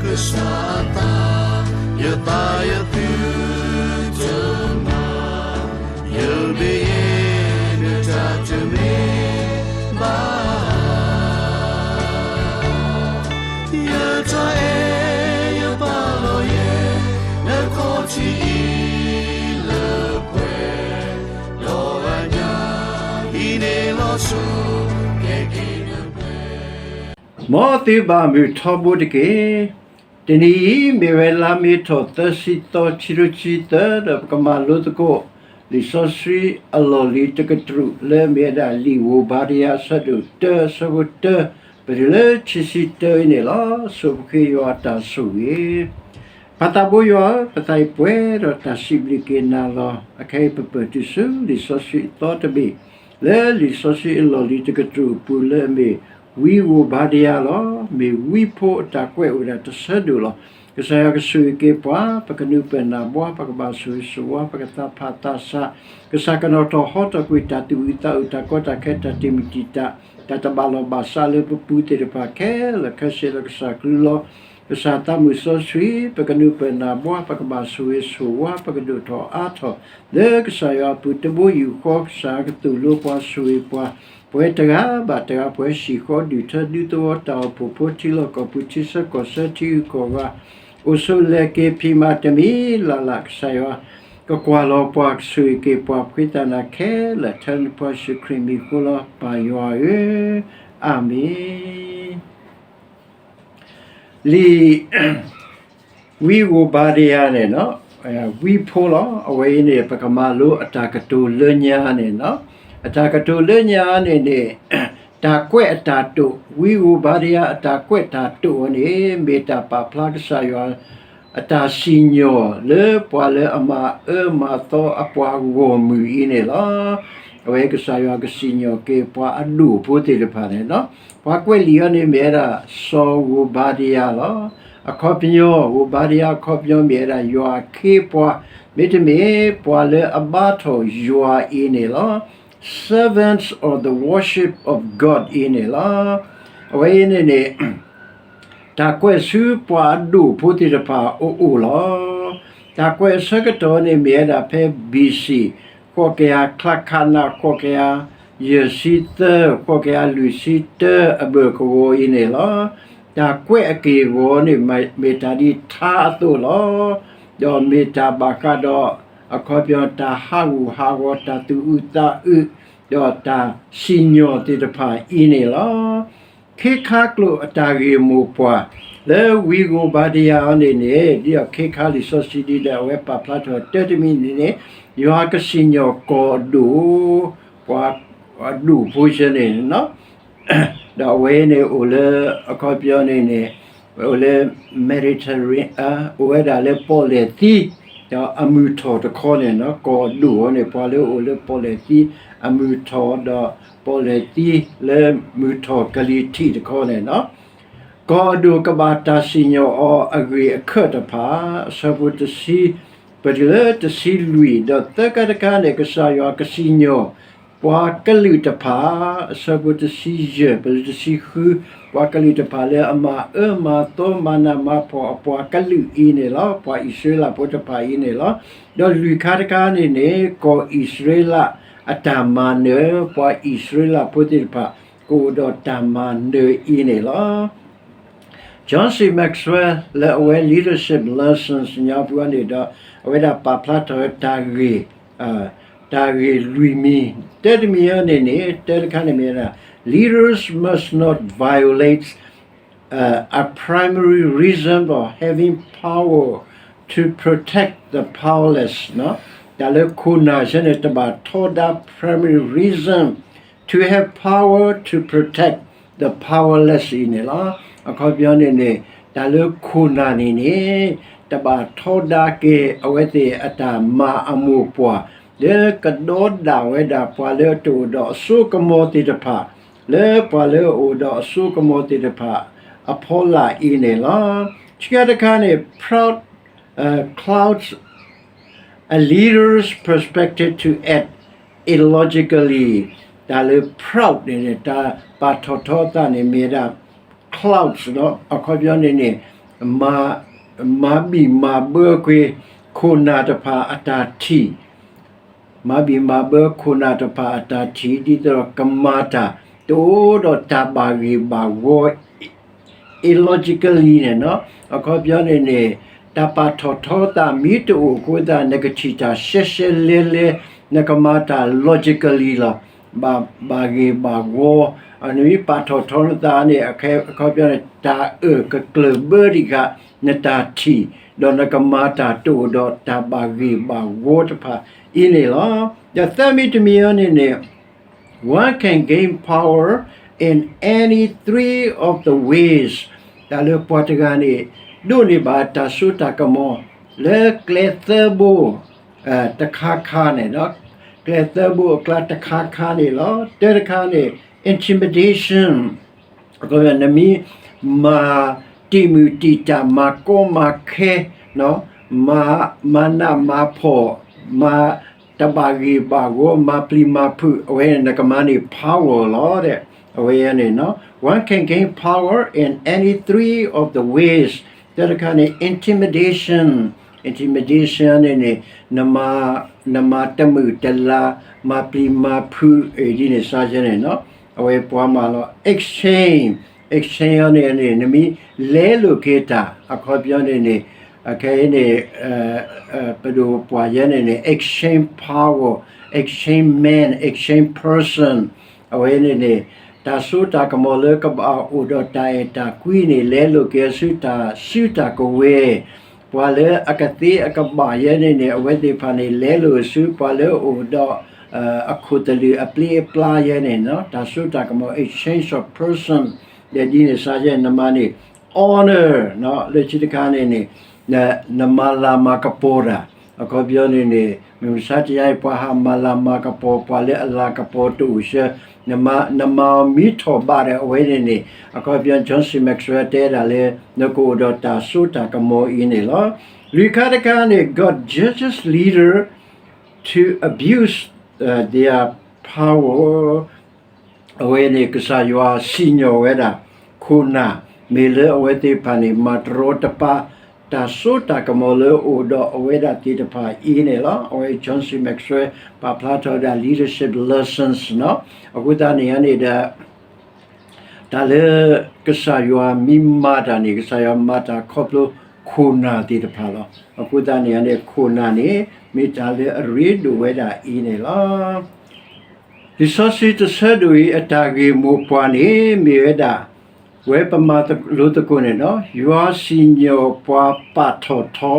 ကစၢ်အသး, ယသးယသုတမၤ, ယမ့ၢ်ယဲနတၢ်တမ့ၢ် ဘၣ်, ယတၢ်အဲၣ်ယပာ်လီၤယဲ နခီၣ်ထံးအံၤလၢပှဲၤ, ဒီးအညၣ်အံၤန့ၣ်လီၤဆိ ကဲက့ၤနပှဲၤ. မ်သုဘၣ်မုာ်ထီဘိတက့ၢ်. တနံၤအံၤ မ့ၢ်ဝဲလါမ့ၤထီၣ်သၢဆံသီ ခံကထိခံဆံသၢ ဒီးပကမၤလိသကိး လံာ်စီဆှံအလီၢ်လံၤတကတြူၢ် လၢအမ့ၢ်ဝဲဒၣ်လံာ်ဧိၤဘါဒံယၤ အဆၢဒိၣ်တၢ အဆၢဖိတၢ ပတုၤလၢခံဆံတၢအံၤန့ၣ်လီၤ. ဆိပဃ့ယွၤအတၢ်ဆိၣ်ဂ့ၤ. ပၢ်သးဘိယွၤဧၢ, ပသးအံၤပှဲၤဒီးတၢ်စံးဘျုးက့ၤနၤလီၤ. အခဲအံၤပပၢၢ်တုၤဆူ လံာ်စီဆှံအသီတဘ့ၣ် လၢလံာ်စီဆှံအလီၢ်လံၤတကတြူၢ်အပူၤ လၢအမ့ၢ်ဝံဧိၤဘါဒံယၤလီၤ. မ့ၢ်ဝံဖိအတၢ်ကွဲးအိၣ်ဒၣ်တဆၢဒိၣ်လီၤ. ကစၢ်ယွၤကဆိၣ်ဂ့ၤက့ၤပှၤ, ပကနုာ်ပၢၢ်နၢ်ဘှါ, ပကဘၣ်ဆိၣ်ဂ့ၤဆိၣ်ဝါ, ပကသးဖးသးဆး, ကစၢ်ကနီၤထီၣ်ဟီထီၣ်ကွံာ်တၢ်သူၣ်အုးသးအုး တၢ်ကီတၢ်ခဲ တၢ်တမုာ်တံာ်တာ်, တၢ်တဘၣ်လီၢ်ဘၣ်စးလၢပပူၤသ့ၣ်တဖၣ်ခဲလၢာ်ခဲဆ့ဒီး ကစၢ်ကလုၢ်လီၤ. ကစၢ်သးမုၣ်စီဆှံ, ပကနုာ်ပၢၢ်နၢ်ဘှါ, ပကဘၣ်ဆိၣ်ဂ့ၤဆိၣ်ဝါ, ပကဒိၣ်ထီၣ်အါထီၣ် လၢကစၢ်ယွၤအပူၤတဘိယူၢ်ဃီ, ကစၢ်ကသိၣ်လိပှၤဆိၣ်ဂ့ၤပှၤ, ပဝဲတဂၤဘၣ်တဂၤ ပှၤဟံၣ်ဃီဒူၣ်ထၢဒူသဝီ တၢ်အိၣ်ဖှိၣ်ဖိထံလီၢ်ကီၢ်ပူၤ ထံဆၢကီၢ်ဆၢ ထံဂုၤကီၢ်ဂၤ အိၣ်ဆိးလဲၤက့ၤဖံးမၤတမံၤလၢ်လၢ် ကစၢ်ယွၤ ကကွၢ်လီၤပှၤ ကဆိၣ်ဂ့ၤက့ၤပှၤ ပဃ့တၢ်နၤခဲလၢာ် ထဲနဖိယ့ၣ်ၡူးခရံာ်မံၤအဃိလီၤ ပၢ်ယွၤဧၢ, အၤမ့ၣ်. လံာ် ဝံဧိၤဘါဒံယၤန့ၣ် ဝံဖိလီၤ. အဝဲအံၤန့ၣ် ပကမၤလိအတၢ်ကတိၤလၢညါန့ၣ်, အတၢ်ကတိၤလၢညါန့ၣ်န့ၣ် တၢ်ကွဲးအတၢ်တိာ်, ဝံဧိၤဘါဒံယၤအတၢ်ကွဲးတၢ်တိာ်အံၤန့ၣ် မ့ၢ်တၢ်ပာ်ဖျါကစၢ်ယွၤ အတၢ်စံၣ်ညီၣ်လၢပှၤလၢအမၤအၢမၤသီအပှၤဂီၢ်မုၢ်အံၤန့ၣ်လီၤ. အဝဲကစၢ်ယွၤကစံၣ်ညီၣ်က့ၤပှၤအဒိၣ်ဖိသ့ၣ်တဖၣ်န့ၣ်, ပှၤကွဲးလံာ်အံၤန့ၣ်မ့ၢ်ဝဲဒၣ် စီၤဧိၤဘါဒံယၤလီၤ. အခီပညီ ဧိၤဘါဒံယၤအခီပညီမ့ၢ်ဝဲဒၣ် ယွၤအခ့အပှၤ, မ့တမ့ၢ် ပှၤလၢအဘါထီၣ်ယွၤအံၤန့ၣ်လီၤ. Servants of the worship of God အံၤန့ၣ်လီၤ. အဝဲအံၤန့ၣ်န့ၣ် တၢ်ကွဲးဆူပှၤအဒိၣ်ဖိသ့ၣ်တဖၣ်အအိၣ်လီၤ. တၢ်ကွဲးအဆၢကတီၢ်န့ၣ်မ့ၢ်ဝဲဒၣ်ဖဲ ဘီၣ်စံၣ် ဃိးကယၤချါခးနး ဃိးကယၤယဲၢ်ဆံသၢ ဃိးကယၤလွံၢ်ဆံတၢအဘၢၣ်ကဝီၤအံၤန့ၣ်လီၤ. တၢ်ကွဲးအက့ၢ်အဂီၤန့ၣ် မ့ၢ်တၢ်ဒ်ထါအသိးလီၤ. ဒီးမ့ၢ်တၢ်ဘၣ်ဃးဒီး အခီပညီတၢ်ဟးဂူာ်ဟးဂီၤ တၢ်သူၣ်အုးသးအုး ဒီးတၢ်စံၣ်ညီၣ်သ့ၣ်တဖၣ်အံၤန့ၣ်လီၤ. ခ့ခါကျိာ်အတၢ်ဂ့ၢ်မိၢ်ပှၢ် လၢဝံဧိၤဘါဒံယၤအံၤန့ၣ်န့ၣ် ဒ်သိးခ့ခါလံာ်စီဆှံဒ်ဒီး အဝဲပာ်ဖျါထီၣ်တၢ်တမံၤန့ၣ်န့ၣ် ယွၤကစံၣ်ညီၣ်ကီၢ်အဒိၣ်, ပှၤအဒိၣ်ဖိဆၢန့ၣ် ဒီးအဝဲန့ၣ်အိၣ်လၢ အခီပညီန့ၣ်န့ၣ် အိၣ်လၢ Mediterranean အိၣ်ဝဲဒၣ်လၢပီၣ်လဲၣ်သံ ဒီးအမုၢ်ထီၣ်တခီန့ၣ် ကီၢ်အဒိၣ်အံၤန့ၣ် ပှၤလၢအအိၣ်လၢပီၣ်လဲၣ်သံ အမုၢ်ထီၣ်ဒီးပီၣ်လဲၣ်သံလၢမုၢ်ထီၣ်ကလံၤထံးတခီန့ၣ် ကီၢ်အဒိၣ်ကဘၣ်တၢ်စံၣ်ညီၣ်အီၤအဂ့ၢ်အခၢၣ်တဖၣ် အဆၢဖိတဆံ ပတုၤလၢတဆံလွံၢ် ဒီးသၢခါတခါန့ၣ် ကစၢ်ယွၤကစံၣ်ညီၣ် ပှၤကလုာ်တဖၣ် အဆၢဖိတဆံယဲၢ် ပတုၤလၢတဆံဃု ပှၤကလုာ်တဖၣ်လၢအမၤအၢမၤသီမၤနးမၤဖှီၣ်အပှၤကလုာ်အံၤန့ၣ်လီၤ. ပှၤအံၣ်စရ့လးဖိတဖၣ်အံၤန့ၣ်လီၤ. ဒီးလွံၢ်ခါတခါန့ၣ်န့ၣ် ကီၢ်အံၣ်စရ့လးအတၢ်မၤနၢၤ ပှၤအံၣ်စရ့လးဖိသ့ၣ်တဖၣ် ကအိၣ်ဒီးတၢ်မၤနၢၤအံၤန့ၣ်လီၤ. John C. Maxwell လၢအဝဲ Leadership Lessons ညါပူၤန့ၣ်ဒီး အဝဲဒၣ်ပာ်ဖျါထီၣ်ဝဲတၢ်ဂ့ၢ် တၢ်ဂ့ၢ်လွံၢ်မံၤ, တၢတမံၤအံၤန့ၣ်န့ၣ် တၢတခါန့ၣ်မ့ၢ်ဝဲဒၣ် Leaders must not violate a primary reason of having power to protect the powerless. တၢ်လၢခိၣ်နၢ်ဆၢန့ၣ် တဘၣ်ထီဒါ primary reason to have power to protect the powerless အံၤန့ၣ်လီၤ. အခီပညီန့ၣ်န့ၣ် တၢ်လၢခိၣ်နၢ်န့ၣ်န့ၣ် တဘၣ်ထီဒါက့ၤအဝဲသ့ၣ်အတၢ်မၤအမိၢ်ပှၢ် လၢကဒီဒၣ်ဝဲဒၣ်ပှၤလၢအတအိၣ်ဒီးအစိကမီၤသ့ၣ်တဖၣ် လၢပှၤလၢအအိၣ်ဒီးအစိကမီၤသ့ၣ်တဖၣ် အဖီလာ်အံၤန့ၣ်လီၤ. ခံခါတခါန့ၣ် proud clouds a leader's perspective to act illogically. တၢ်လၢ proud န့ၣ်န့ၣ် တၢ်ပာ်ထီၣ်ထီအသးန့ၣ်မ့ၢ်ဝဲဒၣ် clouds လီၤ. အခီပညီန့ၣ်န့ၣ် မၤ, မၤဘံၣ်မၤဘၢကွံာ် ခိၣ်နၢ်တဖၣ်အတၢ်ထံၣ်, မၤဘံၣ်မၤဘၢခိၣ်နၢ်တဖၣ်အတၢ်ထံၣ် ဒ်သိးဒီးကမၤတၢ် တအိၣ်ဒီးတၢ်ဘၣ်ဂ့ၢ်ဘၣ်ဝီ illogically န့ၣ်နီၤ, အခီပညီန့ၣ်န့ၣ် တၢ်ပာ်ထီၣ်ထီသးမ့ၢ်တအိၣ်အဃိသတး နကထံၣ်တၢ်ရှဲရှဲလဲလဲ, နကမၤတၢ် logically လီၤ, ဘၣ်, ဘၣ်ဂ့ၢ်ဘၣ်ဝီ, နမ့ၢ်ပာ်ထီၣ်ထီနသးန့ၣ် အခီပညီန့ၣ် တၢ်အၢၣ်ကကျၢၢ်ဘၢဒံးဃာ် နတၢ်ထံၣ်, ဒီးနကမၤတၢ်တအိၣ်ဒီးတၢ်ဘၣ်ဂ့ၢ်ဘၣ်ဝီတဖၣ်အံၤန့ၣ်လီၤ. ဒီးသၢမံၤတမံၤအံၤန့ၣ်န့ၣ် One can gain power in any three of the ways. တၢ်လၢပှၤတဂၤန့ၣ် ဒိးန့ၢ်ဘၣ်တၢ်စိတၢ်ကမီၤ လၢကျဲသၢဘိ တခါခါန့ၣ်, ကျဲသၢဘိအကျါတခါခါန့ၣ်လီၤ. တၢတခါန့ၣ် intimidation, နမ့ၢ်မၤတံာ်မုၢ်တံာ်တာ် မၤကီမၤခဲ, မၤနးမၤဖှီၣ်, မၤတဘၣ်ဂ့ၢ်ဘၣ်ဝီ, မၤပျံၤမၤဖုး, အဝဲန့ၣ်နကမၤန့ၢ် power လီၤ. အဝဲန့ၣ် one can gain power in any three of the ways. တၢတခါန့ၣ် intimidation, intimidation န့ၣ်န့ၣ် နမၤတမုာ်တလၤ, မၤပျံၤမၤဖုး ဒ်န့ၣ်စ့ၢ်ကီးန့ၣ် အဝဲပှၤမၤလီၤ. Exchange, exchange အံၤန့ၣ်န့ၣ် နမ့ၢ်လဲလိာ်က့ၤတၢ် အခီပညီန့ၣ်န့ၣ် အခဲအံၤန့ၣ် ပဒိၣ်ပှၤယဲန့ၣ်န့ၣ် exchange power, exchange man, exchange person, အဝဲန့ၣ်န့ၣ် တၢ်စိတၢ်ကမီၤလၢကဘၣ်အိၣ်ဒီးတၢ်အဲၣ်တၢ်ကွံန့ၣ် လဲလိာ်က့ၤဆူတၢ်စုတၢ်ကဝဲၤ, ပှၤလၢအကသ့အကဘၣ်ယဲန့ၣ်န့ၣ် အဝဲသ့ၣ်တဖၣ်န့ၣ် လဲလိာ်ဆူပှၤလၢအအိၣ်ဒီး အခိၣ်သလုးအပျ့အပျါယဲန့ၣ် တၢ်စိတၢ်ကမီၤ exchange of person, ဒီးဒ်န့ၣ်စ့ၢ်ကီး နမၤန့ၢ် honor လၢခံတခါန့ၣ်န့ၣ် နမၤလၤမၤကပီၤတၢ် အခီပညီန့ၣ်န့ၣ် မုၢ်မဆါတယါအံၤ ပှၤဟးမၤလၤမၤကပီၤ ပှၤလၢအလၤကပီၤတအိၣ်ဆၢ နမၤအီၤမံထီၣ်ဘးဒီးအဝဲန့ၣ်န့ၣ် အခီပညီ John C Maxwell တဲဒၣ်လၢ နကအိၣ်ဒီးတၢ်စိတၢ်ကမီၤအံၤန့ၣ်လီၤ. လွံၢ်ခါတခါန့ၣ် God judges leader to abuse their power, အဝဲန့ၣ် ကစၢ်ယွၤစံၣ်ညီၣ်ဝဲဒၣ် ခိၣ်နၢ် မ့ၢ်လၢအဝဲသ့ၣ်တဖၣ်န့ၣ် မၤတရီတပါ တၢ်စိတၢ်ကမီၤလၢအိၣ်ဒီးအဝဲဒၣ်သ့ၣ်တဖၣ်အံၤန့ၣ်လီၤ. အဝဲ John C Maxwell ပာ်ဖျါထီၣ်ဝဲဒၣ် leadership lessons နီၤ. အဃိသတးန့ၣ်န့ၣ်ဒီး တၢ်လၢကစၢ်ယွၤမ့ၢ်မၤတၢ်န့ၣ် ကစၢ်ယွၤမၤတၢ်ခီဖျိခိၣ်နၢ်သ့ၣ်တဖၣ်လီၤ. အဃိသတးန့ၣ်န့ၣ် ခိၣ်နၢ်န့ၣ် မ့ၢ်တၢ်လၢအရ့ဒိၣ်ဝဲဒၣ်အံၤန့ၣ်လီၤ. လံာ်စီဆှံတဆၢဒိၣ်အံၤ အတၢ်ဂ့ၢ်မိၢ်ပှၢ်န့ၣ် မ့ၢ်ဝဲဒၣ် ဝဲပမၤလိသကိးန့ၣ်ဒီး ယွၤစံၣ်ညီၣ်ပှၤပာ်ထီၣ်ထီ,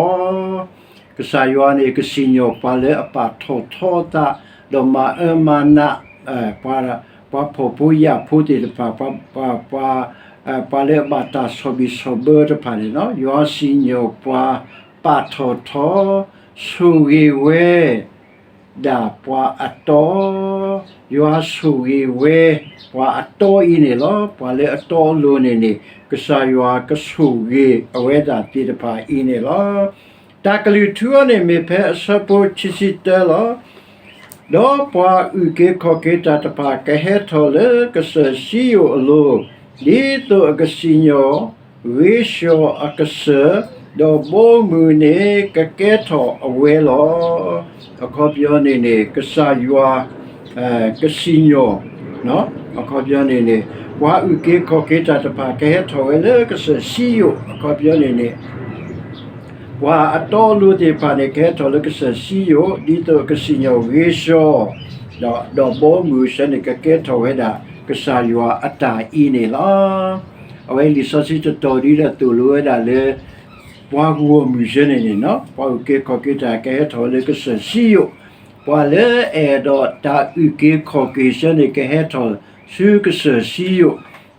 ကစၢ်ယွၤန့ၣ် ကစံၣ်ညီၣ်ပှၤလၢအပာ်ထီၣ်ထီအသး ဒီးမၤအၢမၤနး ပှၤဖှီၣ်ဖိယာ်ဖိသ့ၣ်တဖၣ်, ပှၤလၢအဘၣ်တၢ်ဆီၣ်ဘံၣ်ဆီၣ်ဘၢတဖၣ်န့ၣ်လီၤ. ယွၤစံၣ်ညီၣ်ပှၤပာ်ထီၣ်ထီ, ဆိၣ်ဂ့ၤဝဲ ဒၣ်ပှၤအတီ, ယွၤဆိၣ်ဂ့ၤဝဲ ပှၤအတီအံၤန့ၣ်လီၤ. ပှၤလၢအတီအလိၤန့ၣ်န့ၣ် ကစၢ်ယွၤကဆိၣ်ဂ့ၤအဝဲဒၣ်သ့ၣ်တဖၣ်အံၤန့ၣ်လီၤ. တၢ်ကလုၢ်ထူအံၤန့ၣ် မ့ၢ်ဖဲအဆၢဖိခံဆံတၢလီၤ. ဒီးပှၤအုၣ်က့ၤခီၣ်က့ၤတၢ်တဖၣ် ကဟဲထီၣ်လၢကစၢၢ်စံယိၣ်အလိၤ, ဒ်သိးအကစံၣ်ညီၣ် ဂ့ၤဆှီၣ်အကစၢၢ်, ဒီးဘီမုၢ်န့ၣ်ကကဲထီၣ်အဝဲလီၤ. အခီပညီန့ၣ်န့ၣ် ကစၢ်ယွၤ ကစံၣ်ညီၣ်, အခီပညီန့ၣ်န့ၣ် ပှၤအုၣ်က့ၤခီၣ်က့ၤတၢ်တဖၣ် ကဟဲထီၣ်ဝဲလၢကစၢၢ်စံယိၣ်, အခီပညီန့ၣ်န့ၣ် ပှၤအတီအလိၤသ့ၣ်တဖၣ်န့ၣ် ကဟဲထီၣ်လၢကစၢၢ်စံယိၣ် ဒ်သိးကစံၣ်ညီၣ်ဂ့ၤဆှီၣ်, ဒီးဘီမုၢ်ဆၢန့ၣ် ကကဲထီၣ်ဝဲဒၣ် ကစၢ်ယွၤအတၢ်အံၤန့ၣ်လီၤ. အဝဲလံာ်စီဆှံတတီၤဒ်ဒီးသိၣ်လိဝဲဒၣ်လၢ ပှၤဂီၢ်မုၢ်ဆၢန့ၣ်န့ၣ် ပှၤအုၣ်က့ၤခီၣ်က့ၤတၢ်ကဟဲထီၣ်လၢကစၢၢ်စံယိၣ်, ပှၤလၢအအဲၣ်ဒိးတၢ်အုၣ်က့ၤခီၣ်က့ၤဆၢန့ၣ် ကဟဲထီၣ်ဆူကစၢၢ်စံယိၣ်,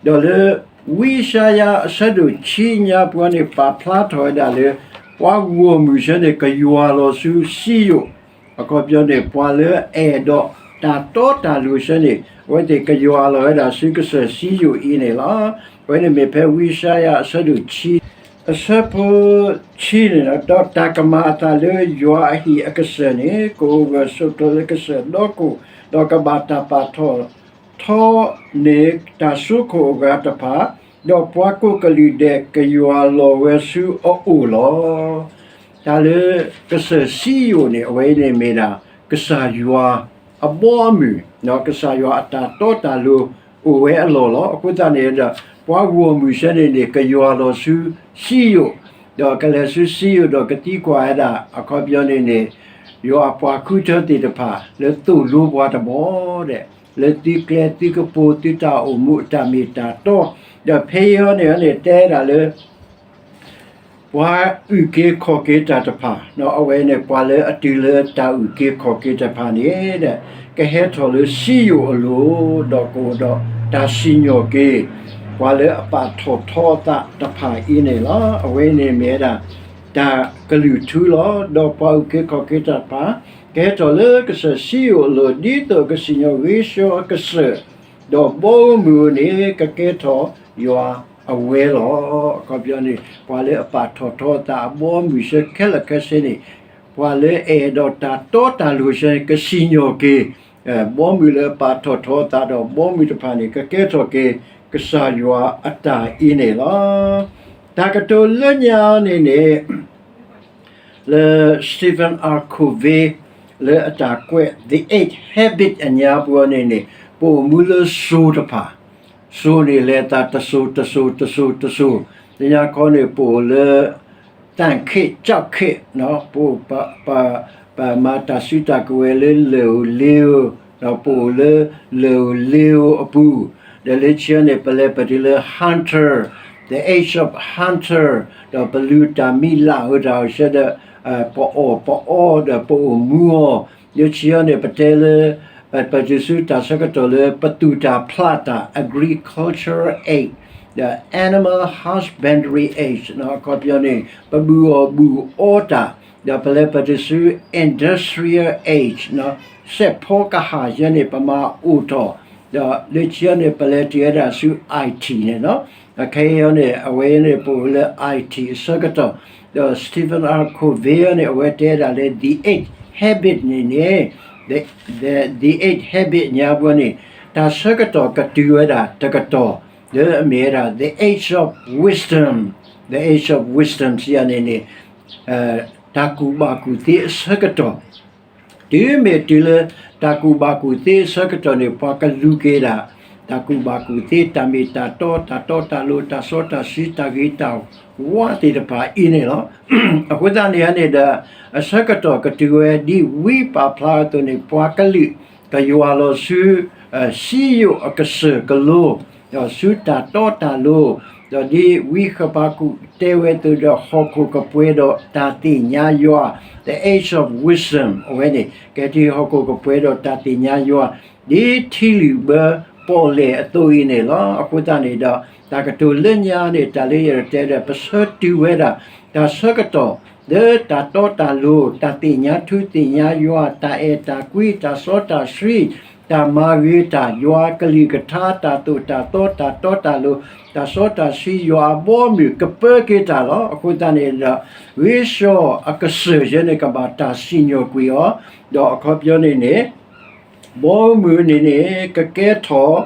ဒီးလၢ ဝံယၡါယၤအဆၢဒိၣ်ခံညါပူၤန့ၣ် ပာ်ဖျါထီၣ်ဝဲဒၣ်လၢ ပှၤဂီၢ်မုၢ်ဆၢန့ၣ် ကယွၤလီၤဆူစံယိၣ်, အခီပညီန့ၣ် ပှၤလၢအအဲၣ်ဒိးတၢ်တီတၢ်လိၤဆၢန့ၣ် အဝဲသ့ၣ်ကယွၤလီၤဝဲဒၣ်ဆူကစၢၢ်စံယိၣ်အံၤန့ၣ်လီၤ. အဝဲန့ၣ်မ့ၢ်ဖဲဝံယၡါယၤအဆၢဒိၣ်ခံ အဆၢဖိခံန့ၣ်လီၤ. ဒီးတၢ်ကမၤအသးလၢယွၤအဟံၣ်အကစၢၢ်န့ၣ် ကအိၣ်ဂၢၢ်ဆိးကျၢၤလၢကစၢၢ်ဒီကိၣ်, ဒီးကဘၣ်တၢ်ပာ်ထီၣ်ထီန့ၢ်တၢ်စိခိၣ်အဂၤတဖၣ်, ဒီးပှၤကိးကလုာ်ဒဲးကယွၤလီၤဝဲဆူအအိၣ်လီၤ. တၢ်လၢကစၢၢ်စံယိၣ်န့ၣ် အဝဲအံၤန့ၣ်မ့ၢ်ဒၣ် ကစၢ်ယွၤအဘီအမုၢ်, ကစၢ်ယွၤအတၢ်တီတၢ်လိၤအိၣ်ဝဲအလီၢ်လီၤ. အဃိသတးန့ၣ်ဒီး ပှၤဂီၢ်မုၢ်ဆၢန့ၣ်န့ၣ် ကယွၤလီၤဆူစံယိၣ်, ဒီးကလဲၤဆူစံယိၣ်ဒီးကသံကွၢ်ဝဲဒၣ် အခီပညီန့ၣ်န့ၣ် ယွၤအပှၤဃုထၢသ့ၣ်တဖၣ် လၢသိၣ်လိပှၤတဘျီဒဲး လၢသုကျဲသုကပိာ် သုတၢ်အိၣ်မူအတၢ်မ့ၢ်တၢ်တီ, ဒီးဖဲအံၤန့ၣ်န့ၣ် တဲဒၣ်လၢ ပှၤအုၣ်က့ၤခီၣ်က့ၤတၢ်တဖၣ်, အဝဲန့ၣ် ပှၤလၢအတုၤလၢတၢ်အုၣ်က့ၤခီၣ်က့ၤတဖၣ်န့ၣ်ဒီး ကဟဲထီၣ်လၢစံယိၣ်အလိၤ, ဒီးကအိၣ်ဒီးတၢ်စံၣ်ညီၣ်က့ၤ ပှၤလၢအပာ်ထီၣ်ထီအသးတဖၣ်အံၤန့ၣ်လီၤ. အဝဲန့ၣ်မ့ၢ်ဝဲဒၣ် တၢ်ကလုၢ်ထူလီၤ. ဒီးပှၤအုၣ်က့ၤခီၣ်က့ၤတၢ်တဖၣ် ကဟဲထီၣ်လၢကစၢၢ်စံယိၣ်အလိၤ ဒ်သိးကစံၣ်ညီၣ်ဂ့ၤဆှီအကစၢၢ်, ဒီးဘီမုၢ်အအိၣ်န့ၣ် ကကဲထီၣ်ယွၤအဝဲလီၤ. အခီပညီန့ၣ် ပှၤလၢအပာ်ထီၣ်ထီအသးအဘီအမုၢ်ဆၢခဲလၢာ်ခဲဆ့န့ၣ် ပှၤလၢအအဲၣ်ဒိးတၢ်တီတၢ်လိၤဆၢန့ၣ် ကစံၣ်ညီၣ်က့ၤ ဘီမုၢ်လၢအပာ်ထီၣ်ထီအသးဒီးဘီမုၢ်တဖၣ်န့ၣ် ကကဲထီၣ်က့ၤ ကစၢ်ယွၤအတၢ်အံၤန့ၣ်လီၤ. တၢ်ကတိၤလၢညါန့ၣ်န့ၣ် လၢ Stephen R Covey လၢအတၢ်ကွဲး The Eight Habits အညါပူၤန့ၣ်န့ၣ် ပအိၣ်မူလၢစိၤတဖၣ်, စိၤန့ၣ်လဲၤသးတစိၤတစိၤတစိၤတစိၤ, လၢညါခီန့ၣ် ပအိၣ်လၢ သၣ်ခ့ၣ်ကၠီၣ်ခ့ၣ်, ပ ပမၤတၢ်စုတၢ်ကဝဲၤလၢလၢၢ်ဧိၤလ့ဧိၤ, ဒီးပအိၣ်လၢလၢၢ်ဧိၤလ့ဧိၤအပူၤ, ဒီးလၢခံန့ၣ် ပလဲၤပတုၤလၢ hunter, the age of hunter, ဒီးပလုၢ်တၢ်မံလၢ်ဧိၤတၢ်ဧိၤဆၢဒီး ပအီၣ်ပအီဒီးပအိၣ်မူအီၤ, လၢခံန့ၣ် ပတဲလၢ ပတုၤဆူတၢ်ဆၢကတီၢ်လၢပသူၣ်တၢ်ဖျးတၢ် agricultural age, the animal husbandry age အခီပညီန့ၣ် ပဘုၣ်အီၣ်ဘုၣ်အီတၢ်, ဒီးပလဲၤပတုၤဆူ industrial age, စဲးဖီကဟၣ်ယဲန့ၣ် ပမၤအိၣ်ထီၣ်, ဒီးလၢခံန့ၣ် ပလဲၤတုၤဝဲဒၣ်ဆူ I T န့ၣ်လီၤ. ခဲအံၤန့ၣ် အဝဲန့ၣ် ပအိၣ်လၢ I T အဆၢကတီၢ်, ဒီး Stephen R Covey န့ၣ် အဝဲတဲဒၣ်လၢ the eight habit န့ၣ်န့ၣ် the, the eight habit ညါပူၤန့ၣ် တၢ်ဆၢကတီၢ်ကတုၤဝဲဒၣ်တကတီၢ် လၢအမ့ၢ်ဝဲဒၣ် the age of wisdom, the age of wisdom စံးယၤန့ၣ်န့ၣ် တၢ်ကူၣ်ဘၣ်ကူၣ်သ့အဆၢကတီၢ်, တုၤမ့ၢ်တုၤလၢ တၢ်ကူၣ်ဘၣ်ကူၣ်သ့အဆၢကတီၢ်န့ၣ် ပှၤကလူၤက့ၤဒၣ် တၢ်ကူၣ်ဘၣ်ကူၣ်သ့ တၢ်မ့ၢ်တၢ်တီ တၢ်တီတၢ်လိၤ တၢ်စီတၢ်ဆှံ တၢ်ဂ့ၤတၢ်ဝါသ့ၣ်တဖၣ်အံၤန့ၣ်လီၤ. အဃိသတးန့ၣ်န့ၣ်ဒီး အဆၢကတီၢ်ကတုၤဝဲဒ်ဝံပာ်ဖျါအသိးန့ၣ် ပှၤကလုာ်ကယွၤလီၤဆူ စံယိၣ်အကစၢၢ်ကလိ ဒီးဆူတၢ်တီတၢ်လိၤ, ဒီးဒ်ဝံဃဘးကူာ်တဲဝဲအသိးဒီး ဟီၣ်ခိၣ်ကပှဲၤဒီးတၢ်သ့ၣ်ညါယွၤ, the age of wisdom အဝဲန့ၣ် ကဲထီၣ်ဟီၣ်ခိၣ်ကပှဲၤဒီးတၢ်သ့ၣ်ညါယွၤ ဒ်ထံလုာ်ဘၢပီၣ်လဲၣ်အသိးအံၤန့ၣ်လီၤ. အဃိသတးန့ၣ်ဒီး တၢ်ကတိၤလၢညါန့ၣ် တၢ်လၢယတဲဒီး ပဆၢတုၤဝဲဒၣ် တၢ်ဆၢကတီၢ် လၢတၢ်တီတၢ်လိၤ တၢ်သ့ၣ်ညါထူသ့ၣ်ညါယွၤ တၢ်အဲၣ်တၢ်ကွံ တၢ်စီတၢ်ဆှံ တၢ်မၤဂ့ၤတၢ် ယွၤကလုၢ်ကထါ တၢ်သိၣ်တၢ်သီ တၢ်တီတၢ်လိၤ တၢ်စီတၢ်ဆှံ ယွၤအဘီအမုၢ်ကပၢက့ၤတၢ်လီၤ. အဃိသတးန့ၣ်ဒီး ဂ့ၤဆှီအကစၢၢ်ယဲန့ၣ် ကဘၣ်တၢ်စံၣ်ညီၣ်ကွံာ်အီၤ, ဒီးအခီပညီန့ၣ်န့ၣ် ဘီမုၢ်န့ၣ်န့ၣ် ကကဲထီၣ်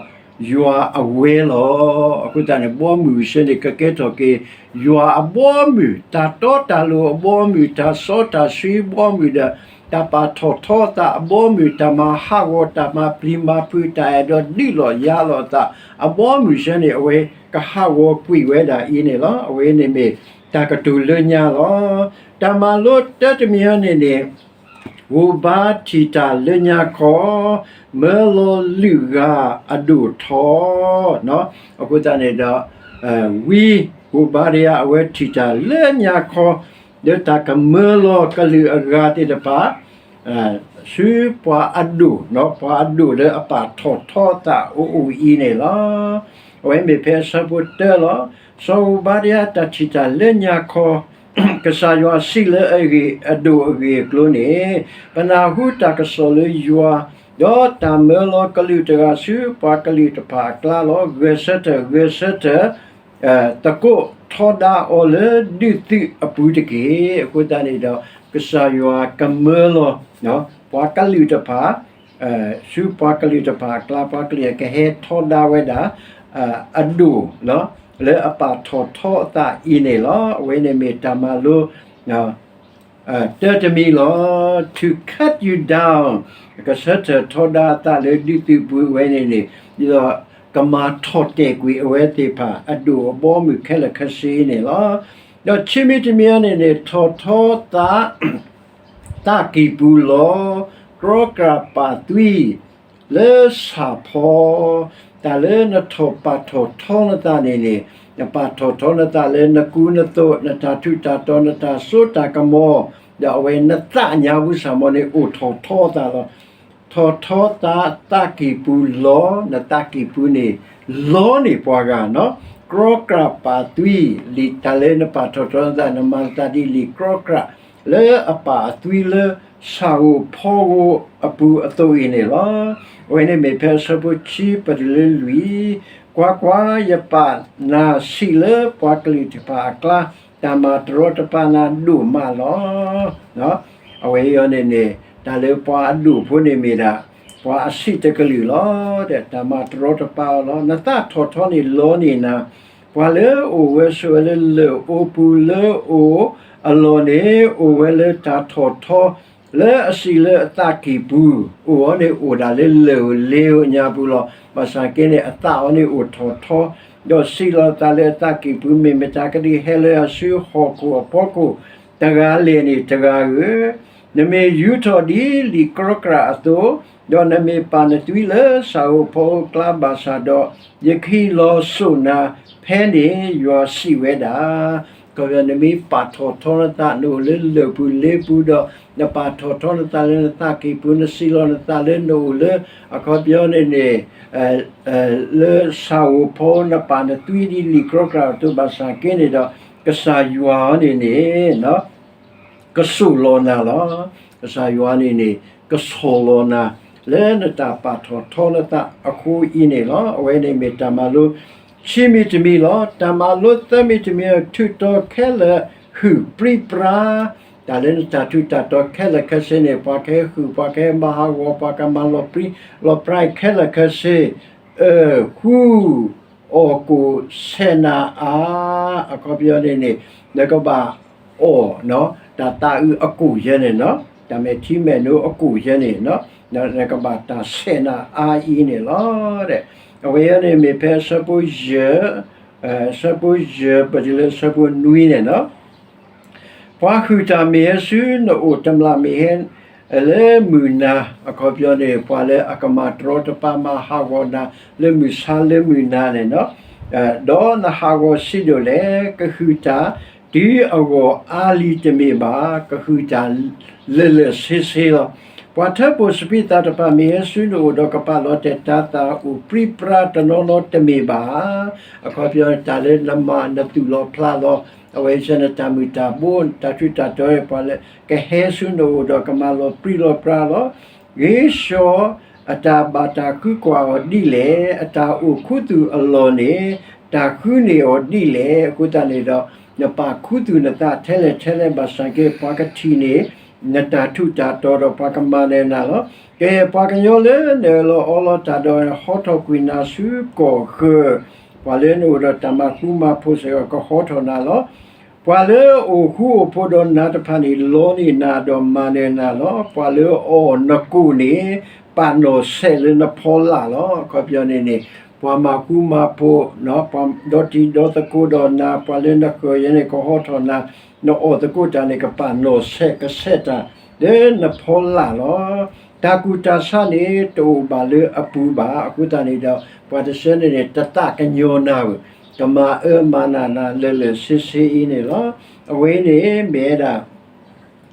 ယွၤအဝဲလီၤ. အဃိသတးန့ၣ် ဘီမုၢ်ဆၢန့ၣ် ကကဲထီၣ်က့ၤ ယွၤအဘီအမုၢ်, တၢ်တီတၢ်လိၤအဘီအမုၢ်, တၢ်စီတၢ်ဆှံအဘီအမုၢ်ဒီး တၢ်ပာ်ထီၣ်ထီအသးအဘီအမုၢ်, တၢ်မၤဟးဂီၤ, တၢ်မၤပျံၤမၤဖုး, တၢ်အဲၣ်ဒိးဒုးလိာ်ယၤလိာ်အသး အဘီအမုၢ်ဆၢန့ၣ် အဝဲကဟးဂီၤကွံာ်ဝဲဒၣ်အံၤန့ၣ်လီၤ. အဝဲန့ၣ်မ့ၢ်တၢ်ကတိၤလၢညါလီၤ. တၢ်မၤလိတၢတမံၤအံၤန့ၣ်န့ၣ် ဂိၢ်ဘါထံၣ်တၢ်လၢညါခီ, မၢလီၤလုၢ်ဂၤအဒိၣ်ထီ, အဃိသတးန့ၣ်ဒီး ဝံဂိၢ်ဘါဒယါ အဝဲထံၣ်တၢ်လၢညါခီ လၢတၢ်ကမၢလီၤကလုာ်အဂၤသ့ၣ်တဖၣ် ဆူပှၤအဒိၣ်, ပှၤအဒိၣ်လၢအပာ်ထီၣ်ထီအသးအိၣ်အိၣ်အံၤန့ၣ်လီၤ. အဝဲမ့ၢ်ဖဲအဆၢဖိတၢလီၤ. စီၤဂိၢ်ဘါဒယါတၢ်ထံၣ်တၢ်လၢညါခီ ကစၢ်ယွၤစံးလၢအဂ့ၢ်အဒိၣ်အဂ့ၢ်အကျိၤန့ၣ်, ပနၢ်ဟူတၢ်ကစီၣ်လၢယွၤ, ဒီးတၢ်မၢလီၤကလုာ်တဂၤဆူပှၤကလုာ်တဖၣ်အကျါလီၤ. ဂဲၤဆၢထၢၣ်, ဂဲၤဆၢထၢၣ်, သကိးထီဒါအီၤလၢဒုးသုးအပူၤတက့ၢ်. အဃိသတးန့ၣ်ဒီး ကစၢ်ယွၤကမၢလီၤ ပှၤကလုာ်တဖၣ် ဆူပှၤကလုာ်တဖၣ်အကျါ, ပှၤကလုာ်ကဟဲထီဒါဝဲဒၣ် အဒိၣ်လီၤ. လၢအပာ်ထီၣ်ထီအသးအံၤန့ၣ်လီၤ. အဝဲန့ၣ်မ့ၢ်တၢ်မၤလိ တၢတမံၤလီၤ. To cut you down, ကဆၢထၢၣ်ထီဒါအသးလၢဒုးသုးပူၤအဝဲန့ၣ်န့ၣ်, ဒ်သိးကမၤထီၣ်တဲာ်ကွံာ်အဝဲသ့ၣ်တဖၣ် အဒိၣ်အဘီအမုၢ်ခဲလၢာ်ခဲဆ့န့ၣ်လီၤ. ဒီးခံမံၤတမံၤအံၤန့ၣ်န့ၣ် ထီၣ်ထီသး သးကံၢ်ပူၤလီၤ, ကြီကြၢ်ပာ်သွံ လၢဆၣ်ဖီ, တၢ်လၢနထီၣ်ပာ်ထီၣ်ထီနသးန့ၣ်န့ၣ်, နပာ်ထီၣ်ထီနသးလၢနကူနသိး နတၢ်ထူးတၢ်တီၤ နတၢ်စိတၢ်ကမီၤ, ဒီးအဝဲနသးညါဝံၤစၢ်မီၤန့ၣ် အိၣ်ထီၣ်ထီသးလီၤ. ထီၣ်ထီသးသးကံၢ်ပူၤလီၤ, နသးကံၢ်ပူၤန့ၣ် လီန့ၢ်ပှၤဂၤနီၤ, ကြီကြၢ်ပာ်သွံ လံာ်တၢ်လၢနပာ်ထီၣ်ထီနသး နမၤသးဒ်လံာ်ကြီကြၢ် လၢအပာ်အသွံလၢ ဆၣ်ဧိၤဖီဧိၤအပူၤအသိးအံၤန့ၣ်လီၤ. အဝဲန့ၣ်မ့ၢ်ဖဲအဆၢဖိခံပတုၤလၢလွံၢ်, ကွၢ်ကွၢ်, ယပာ်နၤဆံးလၢပှၤကလုာ်တဖၣ်အကျါ, တၢ်မၤတရီတပါနၤဒိၣ်မးလီၤ. အဝဲအံၤန့ၣ်န့ၣ် တၢ်လၢပှၤအဒိၣ်ဖိန့ၣ်မ့ၢ်ဒၣ် ပှၤအဆံးတကလုာ်လီၤ. တၢ်မၤတရီတပါအီၤလီၤ. နသးထီၣ်ထီန့ၣ်လီန့ၢ်နၤ, ပှၤလၢအအိၣ်ဝဲဆိးဝဲလၢလၢၢ်အိပူၤလၢအိၣ်အလီၢ်န့ၣ် အိၣ်ဝဲလၢတၢ်ထီၣ်ထီ လၢအစံးလၢအသးကံၢ်ပူၤ, အိၣ်အီၤန့ၣ်အိၣ်ဒၣ်လၢလၢၢ်ဧိၤလ့ဧိၤညါပူၤလီၤ. ဘၣ်ဆၣ်က့န့ၣ် အသးအီၤန့ၣ်အိၣ်ထီၣ်ထီ, ဒီးစံးလီၤသးလၢအသးကံၢ်ပူၤ, မ့ၢ်မတၤကဒုးဟဲလၢအစုဟီၣ်ခိၣ်အဖီခိၣ် တဂၤလဲၣ်န့ၣ်တဂၤဧၢ, နမ့ၢ်ယူၤထီၣ်ဒ်လံာ်ကြီကြၢ်အသိး, ဒီးနမ့ၢ်ပာ်နသွံလၢဆၣ်ဧိၤဖီဧိၤအကျါဘၣ်ဆၣ်ဒီး, ယကဟံးလီၤစိာ်နၤ, ဖဲန့ၣ်ယွၤစံးဝဲဒၣ် ခီဖျိနမ့ၢ်ပာ်ထီၣ်ထီနသး နအိၣ်လၢလၢၢ်ပူၤလ့ပူၤဒီး နပာ်ထီၣ်ထီနသးလၢနသးကံၢ်ပူၤ နစံးလီၤနသးလၢနအိၣ်လၢ အခီပညီန့ၣ်န့ၣ် လၢဆၣ်ဧိၤဖီ နပာ်နသွံဒ်လံာ်ကြီကြၢ်အသိးဘၣ်ဆၣ်က့န့ၣ်ဒီး ကစၢ်ယွၤန့ၣ်န့ၣ် ကစိာ်လီၤနၤလီၤ. ကစၢ်ယွၤန့ၣ်န့ၣ် ကဆီၣ်လီၤနၤ လၢနတၢ်ပာ်ထီၣ်ထီနသးအဃိအံၤန့ၣ်လီၤ. အဝဲန့ၣ်မ့ၢ်တၢ်မၤလိ ခံမံၤတမံၤလီၤ. တၢ်မၤလိသၢမံၤတမံၤ ထုးထီၣ်ခဲလၢာ်ဟုၣ်ပြံပြါ, တၢ်လၢနတၢ်ထူးတၢ်တီၤခဲလၢာ်ခဲဆ့န့ၣ် ပှၤကဟဲဟုၣ် ပှၤကဟဲမၤဟးဂီၤ ပှၤကမၤလီၤပြံလီၤပြါခဲလၢာ်ခဲဆ့ အၢၣ် ဃူ အီၣ်ကိၣ် ဆဲးနၤအါ, အခီပညီန့ၣ်န့ၣ် နကဘၣ်အီၣ် တၢ်သးအုးအကိၣ်ယဲန့ၣ်နီၤ, တၢ်မဲာ်ထံမဲာ်နိအကိၣ်ယဲန့ၣ်နီၤ, နကဘၣ်တၢ်ဆဲးနၤအါအံၤန့ၣ်လီၤ. အဝဲအံၤန့ၣ်မ့ၢ်ဖဲအဆၢဖိယဲၢ်, အဆၢဖိယဲၢ်ပတုၤလၢအဆၢဖိနွံန့ၣ်နီၤ ပှၤဟုၣ်တၢ်မ့ၢ်ဟဲဆူနအိၣ် တမျၢ်မ့ၢ်ဟဲလၢမုၢ်နၤ, အခီပညီန့ၣ် ပှၤလၢအကမၤတရီတပါမၤဟးဂီၤနၤ လၢမုၢ်ဆါလၢမုၢ်နၤန့ၣ်နီၤ, ဒီးနဟးဂီၤဆံးဒိၣ်လဲၣ်, ကဟုၣ်တၢ်တုၤအဂီၢ်အါလံတမ့ၢ်ဘၣ်, ကဟုၣ်တၢ်လၢာ်လၢာ်ဆ့ဆ့လီၤ. ပှၤထၢပိာ်စပံးသၣ်တဖၣ်မ့ၢ်ဟဲဆူနအိၣ်ဒီး ကပာ်လီၤတဲာ်တၤသၣ်အိၣ်ပြံပြါတနီၤနီၤတမ့ၢ်ဘၣ်, အခီပညီ တၢ်လၢနမၤနသူၣ်လီၤဖျးလီၤ အဝဲဆၢနတၢ်မုၢ်တၢ်ဘိ တၢ်ထူးတၢ်တီၤ ပှၤလၢကဟဲဆူနအိၣ်ဒီးကမၤလီၤပြံလီၤပြါလီၤ. ဂ့ၤဆှီ အတၢ်ဘၣ်တၢ်ဃုကွၢ်အီၤဒ်လဲၣ်, အတၢ်အိၣ်ခူသူၣ်အလီၢ်န့ၣ် တၢ်ဃုန့ၢ်အီၤဒ်လဲၣ်. အဃိသတးန့ၣ်ဒီး နပာ်ခူသူၣ်နသးထဲလဲၣ်ထဲလဲၣ်ဘၣ်ဆၣ်က့ ပှၤကထံၣ်န့ၢ် နတၢ်ထူးတၢ်တီၤဒီးပှၤကမၤနၢၤနၤလီၤ. ကဲ ပှၤကညီလၢနအၢၣ်လီၤအီလီၤတၢ်ဒီး ဟီထီၣ်ကွံာ်နၤဆူကီၢ်ဃၢၤ, ပှၤလၢနအိၣ်ဒီးတၢ်မၤဃူမၤဖိးစ့ၢ်ကီး ကဟီထီၣ်နၤလီၤ. ပှၤလၢအအိၣ်ဃူအိၣ်ဖိးဒီးနၤတဖၣ်န့ၣ် လီန့ၢ်နၤဒီးမၤနၢၤနၤလီၤ. ပှၤလၢအအီၣ်နကိၣ်န့ၣ် ပာ်နီၣ်ဆဲးလၢနဖီလာ်လီၤ. အခီပညီန့ၣ်န့ၣ် ပှၤမၤဃူမၤဖိး ပှၤဒီတံၤဒီသကိးဒီးနၤ ပှၤလၢနဃၢၤယဲန့ၣ် ကဟီထီၣ်နၤ, နအီၣ်သကိးတၢ်န့ၣ် ကပာ်နီၣ်ဆဲးကဆဲးတၢ်လၢနဖီလာ်လီၤ. တၢ်ကူၣ်တၢ်ဆးန့ၣ် တအိၣ်ဘၣ်လၢအပူၤဘၣ်. အဃိသတးန့ၣ်ဒီး ပှၤတဆၢန့ၣ်န့ၣ် တသးကညီၤနၤဧၢ, ကမၤအၢမၤနးနၤလၢာ်လၢာ်ဆ့ဆ့အံၤန့ၣ်လီၤ. အဝဲန့ၣ်မ့ၢ်ဝဲဒၣ်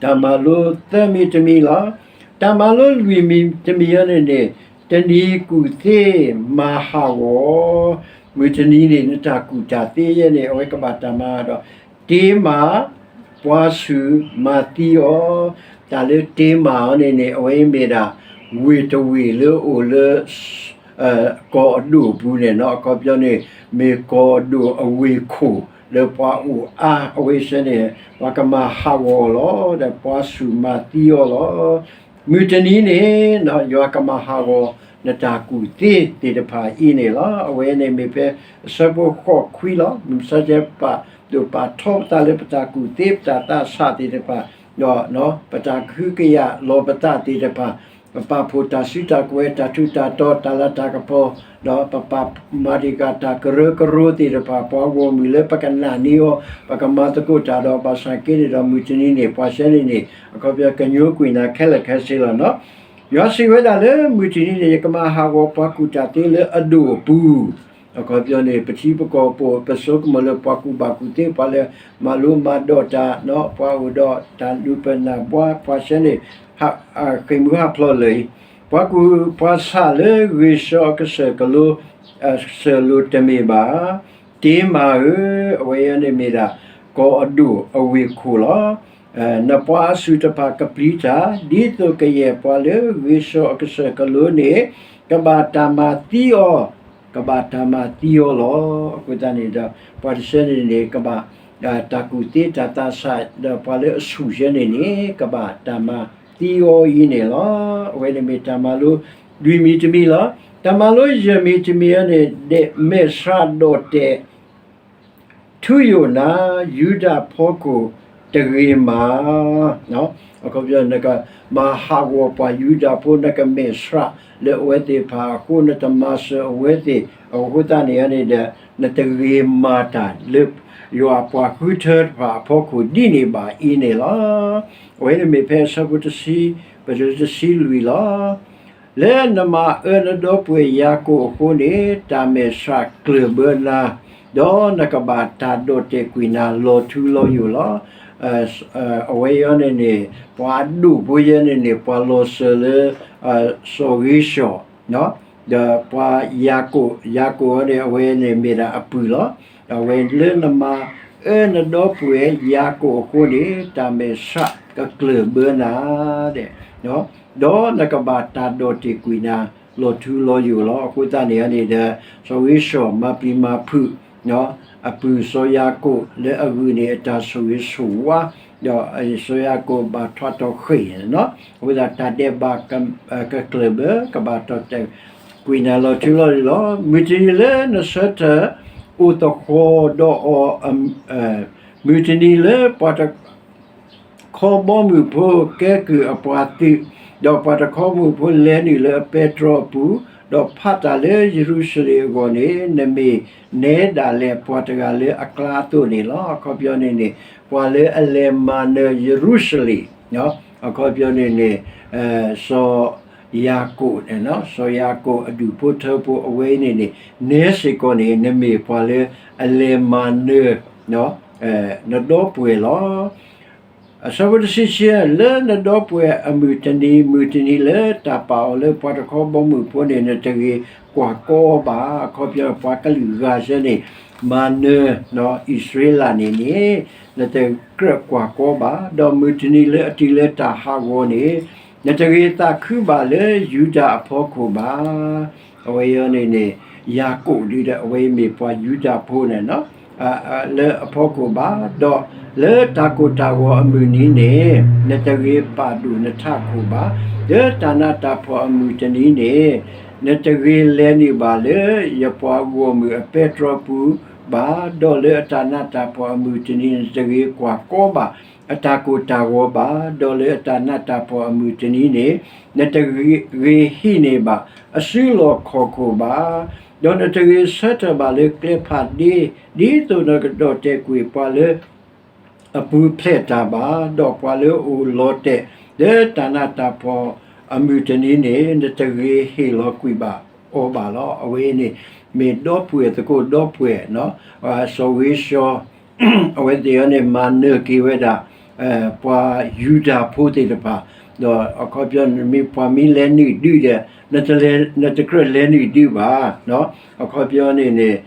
တၢ်မၤလိသၢမံၤတမံၤလီၤ. တၢ်မၤလိလွံၢ်မံၤတမံၤအံၤန့ၣ်န့ၣ် တနံၤကူၣ်သ့မၤဟးဂီၤ, မုၢ်တနံၤန့ၣ် နတၢ်ကူၣ်တၢ်သ့ယဲန့ၣ် အဝဲကဘၣ်တၢ်မၤဒီး တ့မၤ ပှၤဆူၣ်မၤသံအီၤ, တၢ်လၢတ့မၤအီၤန့ၣ်န့ၣ် အဝဲမ့ၢ်ဒၣ် ဝ့ၢ်တဝ့ၢ်လၢအိၣ်လၢ ကီၢ်အဒိၣ်အပူၤန့ၣ်နီၤ, အခီပညီန့ၣ် မ့ၢ်ကီၢ်အဒိၣ်အဝ့ၢ်ခိၣ်လၢပှၤအိၣ်အါ အဝဲဆၢန့ၣ် ပှၤကမၤဟးဂီၤအီၤလီၤ, ဒီးပှၤဆူၣ်မၤသံအီၤလီၤ. မုၢ်တနံၤန့ၣ် ယွၤကမၤဟးဂီၤ နတၢ်ကူၣ်သ့သ့ၣ်တဖၣ်အံၤန့ၣ်လီၤ. အဝဲန့ၣ်မ့ၢ်ဖဲအဆၢဖိဃိးခွံလီၤ. မုၢ်မဆါတနံၤပာ်ဒိၣ်ပာ်ထီပသးလၢပတၢ်ကူၣ်သ့ ပတၢ်သးဆးသ့ၣ်တဖၣ် ဒီးပတၢ်ကဟုကယာ်လီၤပသးသ့ၣ်တဖၣ်, ပပာ်ဖှိၣ်တၢ်စုတၢ်ကဝဲၤ တၢ်ထူးတၢ်တီၤ တၢ်လၤတၢ်ကပီၤ, ဒီးပပာ်မၤတ့ၢ်က့ၤတၢ်ကရၢကရိသ့ၣ်တဖၣ်, ပှၤဂီၢ်မုၢ်လၢပကနာ်န့ၢ်အီၤ, ပကမၤသကိးတၢ်ဒီး ဘၣ်ဆၣ်က့န့ၣ်ဒီး မုၢ်တနံၤန့ၣ် ပှၤဆဲန့ၣ်န့ၣ် အခီပညီကညိကွံာ်နၤခဲလၢာ်ခဲဆ့လီၤနီၤ. ယွၤစံးဝဲဒၣ်လၢမုၢ်တနံၤန့ၣ် ယကမၤဟးဂီၤပှၤကူၣ်တၢ်သ့လၢအဒိၣ်အပူၤ, အခီပညီန့ၣ် ပထံပကီၢ်ပူၤ ပဆိကမိၣ်လၢပှၤကူၣ်ဘၣ်ကူၣ်သ့ ပှၤလၢမၤလိမၤဒိးတၢ်, ပှၤအိၣ်ဒီးတၢ်လူၤပၢၢ်နၢ်ဘှါ ပှၤဆဲန့ၣ် ဃ့ၢ်မှံဟးဖျိးလၢာ်အံၤ, ပှၤကူၣ်ပှၤဆးလၢဂ့ၤဆၢအကစၢၢ်ကလိ အစၢၢ်လိၤတမ့ၢ်ဘၣ်. တ့မၤဧၢ, အဝဲအံၤန့ၣ်မ့ၢ်ဒၣ် ကီၢ်အဒိၣ်အဝ့ၢ်ခိၣ်လီၤ. နပှၤအစုၣ်တဖၣ်ကပျံၤတၢ်, ဒ်သိးကယဲၢ်ပှၤလၢဂ့ၤဆၢအကစၢၢ်ကလိန့ၣ် ကဘၣ်တၢ်မၤသံအီၤ, ကဘၣ်တၢ်မၤသံအီၤလီၤ. အဃိသတးန့ၣ်ဒီး ပှၤတဆဲန့ၣ်န့ၣ် ကဘၣ် တၢ်ကူၣ်သ့တၢ်သးဆး ဒီးပှၤလၢအဆူၣ်ဆဲန့ၣ်န့ၣ် ကဘၣ်တၢ်မၤသံအီၤအံၤန့ၣ်လီၤ. အဝဲန့ၣ်မ့ၢ်တၢ်မၤလိလွံၢ်မံၤတမံၤလီၤ. တၢ်မၤလိယဲၢ်မံၤတမံၤအံၤန့ၣ် ဒဲးမဲာ်ဆှးဒီးတဲာ် ထူယိာ်နၤ ယူဒၤဖီခိၣ်တဂ့ၤမး, အခီပညီ နကမၤဟးဂီၤပှၤယူဒၤဖိ နကမဲာ်ဆှးလၢအဝဲသ့ၣ်တဖၣ်အဃိ နတမၤစၢၤအဝဲသ့ၣ်အဃိသတးန့ၣ်န့ၣ်ဒီး နတဂ့ၤမၤတၢ်လၢယွၤအပှၤဃုထၢတဖၣ်အဖီခိၣ်ဒ်န့ၣ်ဘၣ်အံၤန့ၣ်လီၤ. အဝဲန့ၣ်မ့ၢ်ဖဲအဆၢဖိတဆံ, ပတတဆံလွံၢ်လီၤ. လၢနမၤအၢနဒီပုၢ်ဝဲၢ်ယၤကိာ်အဃိန့ၣ် တၢ်မဲာ်ဆှးကျၢၢ်ဘၢနၤ, ဒီးနကဘၣ်တၢ်ဒီၣ်တဲာ်ကွံာ်နၤလီၤထူလီၤယိာ်လီၤ. အဝဲအံၤန့ၣ်န့ၣ် ပှၤအဒိၣ်ဖိယဲန့ၣ်န့ၣ် ပှၤလီၤစၢၤလၢ စီၤဂ့ၤၡီၣ် ဒီးပှၤယၤကိာ်, ယၤကိာ်န့ၣ် အဝဲန့ၣ်မ့ၢ်ဒၣ်အပုၢ်လီၤ. အဝဲလၢနမၤအၢနဒီပုၢ်ဝဲၢ်ယၤကိာ်အဃိန့ၣ် တၢ်မဲာ်ဆှးကကျၢၢ်ဘၢနၤ ဒီးနကဘၣ်တၢ်ဒီၣ်တဲာ်ကွံာ်နၤ လီၤထူလီၤယိာ်လီၤ. အဃိသတးန့ၣ်န့ၣ်ဒီး စီၤဂ့ၤၡီၣ်မၤပျံၤမၤဖုး အပုၢ်စီၤယၤကိာ်လၢအဂုာ်န့ၢ်အတၢ်ဆိၣ်ဂ့ၤဆိၣ်ဝါ, ဒီးစီၤယၤကိာ်ဘၣ်ထွါထီၣ်ဃ့ၢ်, အဃိသတးတၢ်ဒဲးဘးကကျၢၢ်ဘၢ ကဘၣ်တၢ်ဒီၣ်တဲာ်ကွံာ်နၤလီၤထူလီၤယိာ်လီၤ. မုၢ်တနံၤလၢနဆၢထၢၣ်အိၣ်သဃီၤဒီးအီၤ, မုၢ်တနံၤလၢပှၤတ ခီဘီမုၢ်ဖိကဲကုၢ်အပှၤသုး, ဒီးပှၤတခီဘီမုၢ်ဖိလဲၤနုာ်လၢအပဲတြီအပူၤ, ဒီးဖးတၢ်လၢယရူၤၡလ့ၣ်အဂီၢ်န့ၣ်, နမ့ၢ်နဲဒၣ်လဲာ်ပှၤတဂၤလၢအကျါအသိးန့ၣ်လီၤ. အခီပညီန့ၣ်န့ၣ် ပှၤလၢအလဲၤမၤနၢၤယရူၤၡလ့ၣ်, အခီပညီန့ၣ်န့ၣ် စီၤယၤကိာ်န့ၣ်, စီၤယၤကိာ်အဒူၣ်ဖိထၢဖိအဝဲအံၤန့ၣ်န့ၣ် နဲစ့ၢ်ကီးန့ၣ် နမ့ၢ်ပှၤလၢအလဲၤမၤနၢၤ နဒီပုၢ်ဝဲၢ်လီၤ. အဆၢဖိတဆံခံ, လၢနဒီပုၢ်ဝဲၢ်အမုၢ်တနံၤမုၢ်တနံၤလၢတၢ်ပာ်အီၤလၢပှၤတခီဘီမုၢ်ဖိန့ၣ် နတဂ့ၤကွၢ်ကီဘၣ်. အခီပညီ ပှၤကလုာ်ဂၤစဲန့ၣ် မၤနၢၤအံၣ်စရ့လးန့ၣ်န့ၣ် နတကြၢးကွၢ်ကီဘၣ်. ဒီးမုၢ်တနံၤလၢအတုၤလၢတၢ်ဟးဂီၤန့ၣ် နတဂ့ၤသးခုဘၣ်လၢယူဒၤအဖီခိၣ်ဘၣ်. အဝဲအံၤန့ၣ်န့ၣ် ယၤကိာ်ဒ်ဒီး အဝဲအံၤမ့ၢ်ပှၤယူဒၤဖိန့ၣ် လၢအဖီခိၣ်ဘၣ်, ဒီးလၢတၢ်ကိၢ်တၢ်ဂီၤအမုၢ်နံၤန့ၣ် နတဂ့ၤပာ်ဒိၣ်နထးခိၣ်ဘၣ်, လၢတၢ်နးတၢ်ဖှီၣ်အမုၢ်တနံၤန့ၣ် နတဂ့ၤလဲၤနုာ်ဘၣ်လၢယပှၤဂီၢ်မုၢ်အပဲတြီပူၤဘၣ်, ဒီးလၢအတၢ်နးတၢ်ဖှီၣ်အမုၢ်တနံၤ နတဂ့ၤကွၢ်ကီဘၣ် အတၢ်ကိၢ်တၢ်ဂီၤဘၣ်, ဒီးလၢအတၢ်နးတၢ်ဖှီၣ်အမုၢ်တနံၤန့ၣ် နတဂ့ၤဟံးန့ၢ်ဘၣ် အစုလီၢ်ခီၣ်ခိၣ်ဘၣ်, ဒီးနတဂ့ၤဆၢထၢၣ်ဘၣ်လၢကျဲဖးဒ့, ဒ်သိးနကဒီၣ်တဲာ်ကွံာ်ပှၤလၢ အပူၤဖျဲးတၢ်ဘၣ်, ဒီးပှၤလၢအအိၣ်လီၤတဲာ်လၢတၢ်နးတၢ်ဖှီၣ်အမုၢ်တနံၤန့ၣ် နတဂ့ၤဟ့ၣ်လီၤကွံာ်ဘၣ်အီၤဘၣ်လီၤ. အဝဲအံၤန့ၣ် မ့ၢ်ဒီပုၢ်ဝဲၢ်သကိးဒီပုၢ်ဝဲၢ်, စီၤဝ့ၤၡီ အဝဲသ့ၣ်အံၤန့ၣ် မၤနၢၤက့ၤဝဲဒၣ် ပှၤယူဒၤဖိသ့ၣ်တဖၣ်, ဒီးအခီပညီ မ့ၢ်ပှၤမ့ၢ်လဲၤနုာ်ဒုးဒီး နတကြၢးလဲၤနုာ်ဒုးဘၣ်. အခီပညီန့ၣ်န့ၣ်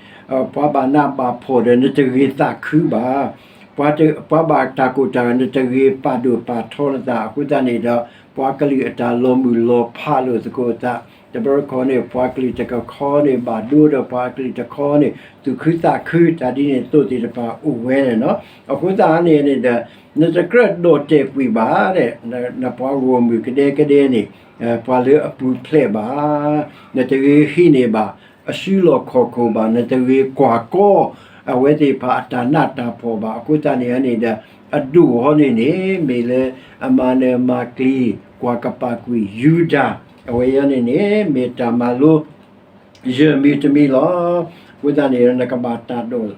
ပှၤဘၣ်နးဘၣ်ဖှီၣ်ဒီး နတဂ့ၤသးခုဘၣ်. ပှၤဘၣ်တၢ်ကိၢ်တၢ်ဂီၤ နတဂ့ၤပာ်ဒိၣ်ပာ်ထီနသးအဃိသတးန့ၣ်ဒီး ပှၤကလုာ်အတၢ်လီၤမုၢ်လီၤဖးလိာ်သကိးသး တဘျီတခီန့ၣ် ပှၤကလုာ်တကခီန့ၣ် ဘၣ်ဒိဒီးပှၤကလုာ်တခီန့ၣ် သူၣ်ခုသးခု တၢ်ဒ်န့ၣ်သိးသ့ၣ်တဖၣ်အိၣ်ဝဲန့ၣ်လီၤ. အဃိသတးန့ၣ်န့ၣ်ဒီး နတကြၢးဒီၣ်တဲာ်ကွံာ်ဘၣ် နပှၤဂီၢ်မုၢ်ကဒဲကဒဲန့ၣ် ပှၤလၢအပူၤဖျဲးဘၣ်, နတဂ့ၤဟံးန့ၢ်ဘၣ် အစုလီၢ်ခီၣ်ခိၣ်ဘၣ်, နတဂ့ၤကွၢ်ကီ အဝဲသ့ၣ်တဖၣ်အတၢ်နးတၢ်ဖှီၣ်ဘၣ်. အဃိသတးန့ၣ်န့ၣ်ဒီး အဒိၣ်အီၤန့ၣ်န့ၣ် မ့ၢ်လၢအမၤနၢၤမၤကျံၤ ကွၢ်ကပာ်ကွံာ်ယူဒၤ, အဝဲအံၤန့ၣ်န့ၣ် မ့ၢ်တၢ်မၤလိ ယဲၢ်မံၤတမံၤလီၤ. အဃိသတးန့ၣ် နကဘၣ်တၢ်ဒိး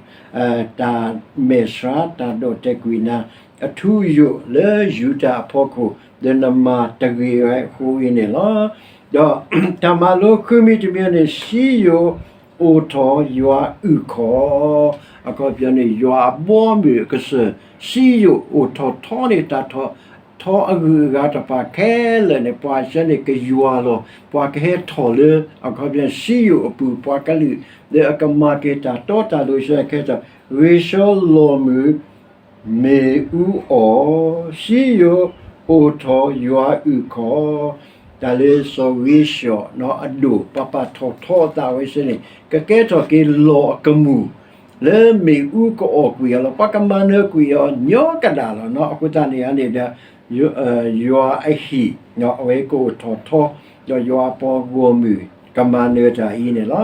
တၢ်မဲာ်ဆှး တၢ်ဒိးတဲာ်ကွံာ်နၤ အထူအယိာ်လၢယူဒၤအဖီခိၣ် လၢနမၤတဂ့ၤဝဲအဃိအံၤန့ၣ်လီၤ. ဒီးတၢ်မၤလိဃုမံၤတမံၤန့ၣ် စံယိၣ်အိၣ်ထီၣ်ယွၤအုၣ်ခီၣ်, အခီပညီန့ၣ် ယွၤအဘီအမုၢ်အကစၢၢ် စံယိၣ်အိၣ်ထီၣ်ထီန့ၣ် တၢ်ထီၣ် ထီအဂုၤအဂၤတဖၣ်ခဲလၢာ်န့ၣ် ပှၤဆၢန့ၣ်ကယွၤလီၤ. ပှၤကဟဲထီၣ်လၢ အခီပညီ စံယိၣ်အပူၤ ပှၤကလုာ်လၢအကမၤက့ၤတၢ်တီတၢ်လိၤဆၢခဲထီၣ် ဂ့ၤဆၢလီၤမုၢ် မ့ၣ်အူအီၣ်, စံယိၣ်အိၣ်ထီၣ်ယွၤအုၣ်ခီၣ်, တၢ်လၢစီၤဂ့ၤၡီၣ်နီၤအဒိၣ် ပှၤပာ်ထီၣ်ထီအသးဝဲဆၢန့ၣ် ကကဲထီၣ်က့ၤလီၢ်အကမူၣ် လၢမ့ၣ်အူကအီၣ်ကွံာ်အီၤလီၤ. ပှၤကမၤနၢၤကွံာ်အီၤညီကဒၣ်လီၤနီၤ. အဃိသတးန့ၣ်န့ၣ်ဒီး ယွၤအဟံၣ် အဝဲကအိၣ်ထီၣ်ထီ ဒီးယွၤအပှၤဂီၢ်မုၢ်ကမၤနၢၤတၢ်အံၤန့ၣ်လီၤ.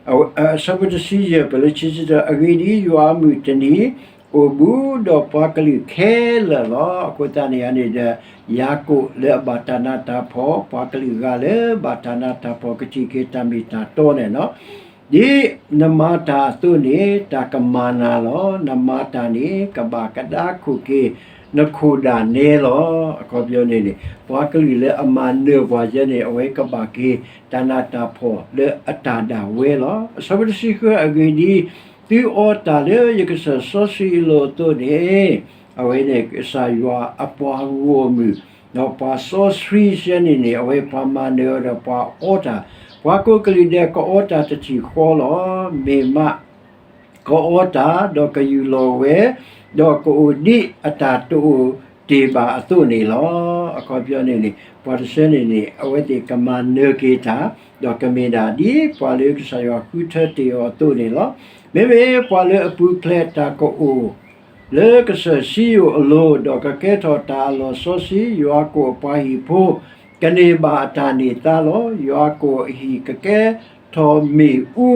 အဆၢဖိတဆံယဲၢ် ပလၢခံဆံတၢ အဂ့ၢ်ဒ်အံၤ ယွၤအမုၢ်တနံၤ အိၣ်ဘူးဒီးပှၤကလုာ်ခဲလၢာ်လီၤ. အဃိသတးန့ၣ်န့ၣ်ဒီး ယၤကိာ်လၢအဘၣ်တၢ်နးတၢ်ဖှီၣ် ပှၤကလုာ်ဂၤလၢဘၣ်တၢ်နးတၢ်ဖှီၣ် ကထံၣ်က့ၤတၢ်မ့ၢ်တၢ်တီန့ၣ်နီၤ ဒ်နမၤတၢ်အသိးန့ၣ် တၢ်ကမၤနၤလီၤ. နမၤတၢ်န့ၣ် ကဘၣ်ကဒါခိၣ်က့ၤ နခိၣ်ဒၣ်နဲလီၤ. အခီပညီန့ၣ်န့ၣ် ပှၤကလုာ်လၢအမၤနၢၤပှၤယဲန့ၣ် အဝဲကဘၣ်က့ၤတၢ်နးတၢ်ဖှီၣ်လၢအတၢ်ဒၣ်ဝဲလီၤ. အဆၢဖိတဆံဃု အဂ့ၢ်ဒ်အံၤ သုအီတၢ်လၢယကစၢ်စီဆှံအလိၤအသိးန့ၣ် အဝဲန့ၣ် ကစၢ်ယွၤအပှၤဂီၢ်မုၢ် ဒီးပှၤစီဆှံယဲန့ၣ်န့ၣ် အဝဲပှၤမၤနၢၤဒီးပှၤအီတၢ်, ပှၤကိးကလုာ်ဒဲးကအီတၢ်တထံၣ်ဃီလီၤ. မ့ၢ်မး ကအီတၢ် ဒီးကယူၢ်လီၤဝဲ, ဒီးကအိၣ်ဒ်အတၢ်တအိၣ်တ့ၢ်ဘၣ်အသိးန့ၣ်လီၤ. အခီပညီန့ၣ်န့ၣ် ပှၤတဆၢန့ၣ်န့ၣ် အဝဲသ့ၣ်ကမၤနၢၤက့ၤတၢ်, ဒီးကမ့ၢ်ဒၣ်ဒ်ပှၤလၢကစၢ်ယွၤဃုထၢတ့ၢ်အီၤအသိးန့ၣ်လီၤ. မ့မ့ၢ်ပှၤလၢအပူၤဖျဲးတၢ်ကအိၣ် လၢကစၢၢ်စံယိၣ်အလိၤ ဒီးကကဲထီၣ်တၢ်အလီၢ်စီဆှံ ယွၤကိာ်အပှၤဟံၣ်ဖိ ကန့ၢ်ဘၣ်အတၢ်န့ၢ်သါလီၤ. ယွၤကိာ်အဟံၣ်ကကဲထီၣ်မ့ၣ်အူ,